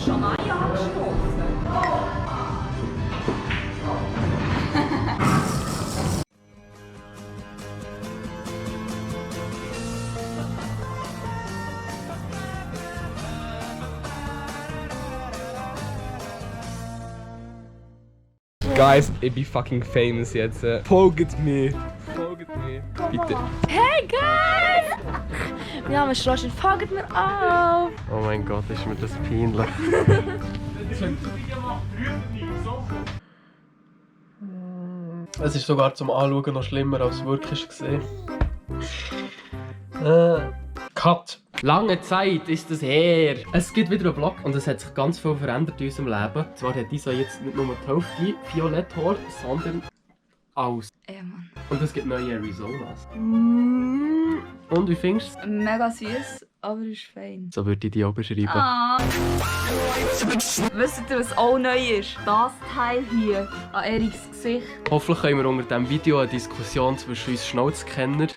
schon mal angestoßen. Guys, ich bin fucking famous jetzt. Folgt mir. Folgt mir. Bitte. Hey guys! Mein Name ist Roger, folgt mir auf! Oh mein Gott, ist mir das peinlich. Es ist sogar zum Anschauen noch schlimmer als es wirklich war. Cut. Lange Zeit ist es her. Es gibt wieder einen Vlog und es hat sich ganz viel verändert in unserem Leben. Zwar hat Isa jetzt nicht nur die Hälfte violett Haar, sondern alles. Ja, Mann. Und es gibt neue Arizonas. Und wie findest du es? Mega süß, aber ist fein. So würde ich die auch beschreiben. Ah. Wisst ihr, was auch neu ist? Das Teil hier an Eriks Gesicht. Hoffentlich können wir unter diesem Video eine Diskussion zwischen uns Schnauzkennern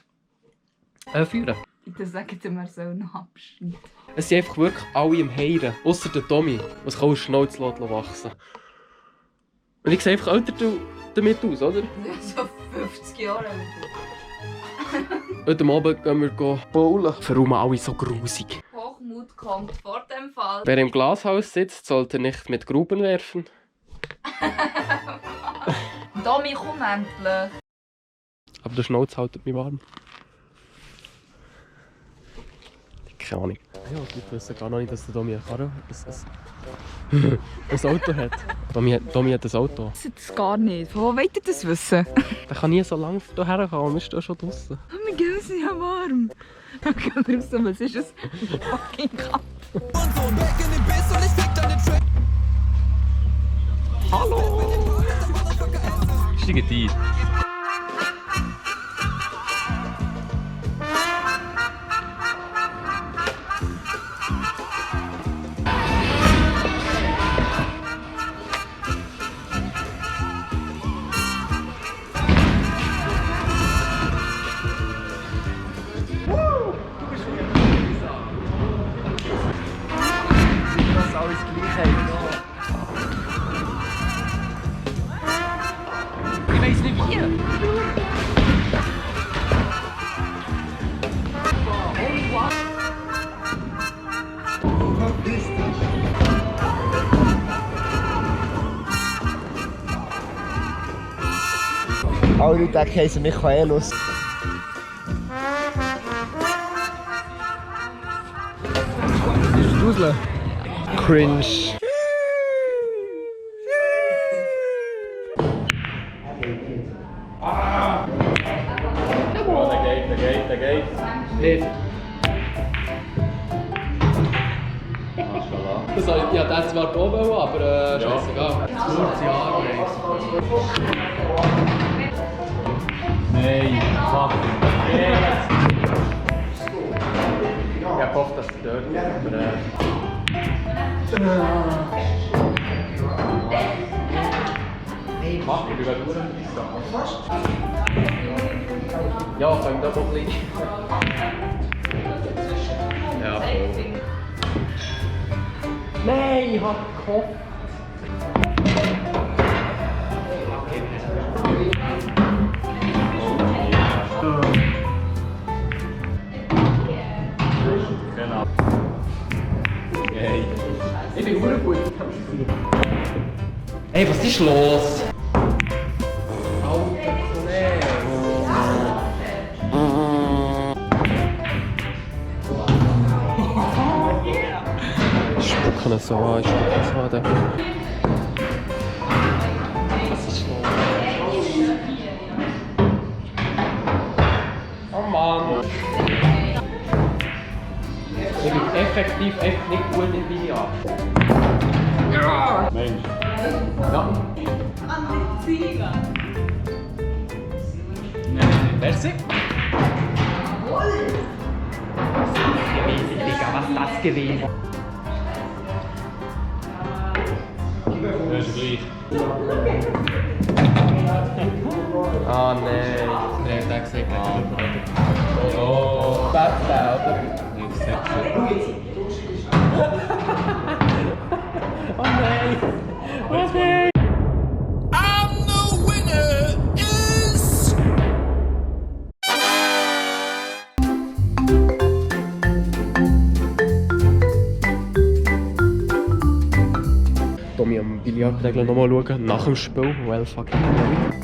führen. Bitte sagt ihr, wir sollen noch abschneiden. Es sind einfach wirklich alle im Heiren. Ausser der Tommy, der sich auch Schnauz wachsen. Und ich sehe einfach älter damit aus, oder? So 50 Jahre alt. Heute Abend gehen wir bowlen. Warum alle so grusig? Hochmut kommt vor dem Fall. Wer im Glashaus sitzt, sollte nicht mit Gruben werfen. Tommy, komm endlich. Aber der Schnauz hält mich warm. Keine Ahnung. Ja, ich wusste gar noch nicht, dass der Tommy eine Karre ein Auto hat. Tommy hat ein Auto. Das ist es gar nicht. Von wo wollt ihr das wissen? Der kann nie so lange hierher kommen, wir ist da schon draußen. Oh mein Gott, es ist ja warm. Dann gehen wir raus, was ist es? Fucking Kampf. Hallo! Steigt ein. Ich weiß nicht wie. Alle Leute denken, heißen Michaelus. Dusel. Cringe. Der geht. Nicht. Das soll ich das zwar da wollen, aber scheißegal. Kurze Haare. Nein, fuck. Ich hab gehofft, dass du dort bist, aber ich bin gerade gut. Ja, können wir doch ein bisschen. Ja, voll. Nein, ich hab gehofft. Genau. Hey. Ich bin gut. Ey, was ist los? Ich kann es so an, ich kann es an. Was ist los? Oh Mann! Ich bin effektiv echt nicht gut in Billard. Ja! Mensch! Ja! Merci! Was ist das gewesen? Das ist gleich. Ah nein. Der hat gesagt, oh. Bad oder? Tommy am Billardregeln nochmal schauen, nach dem Spiel, well fucking night.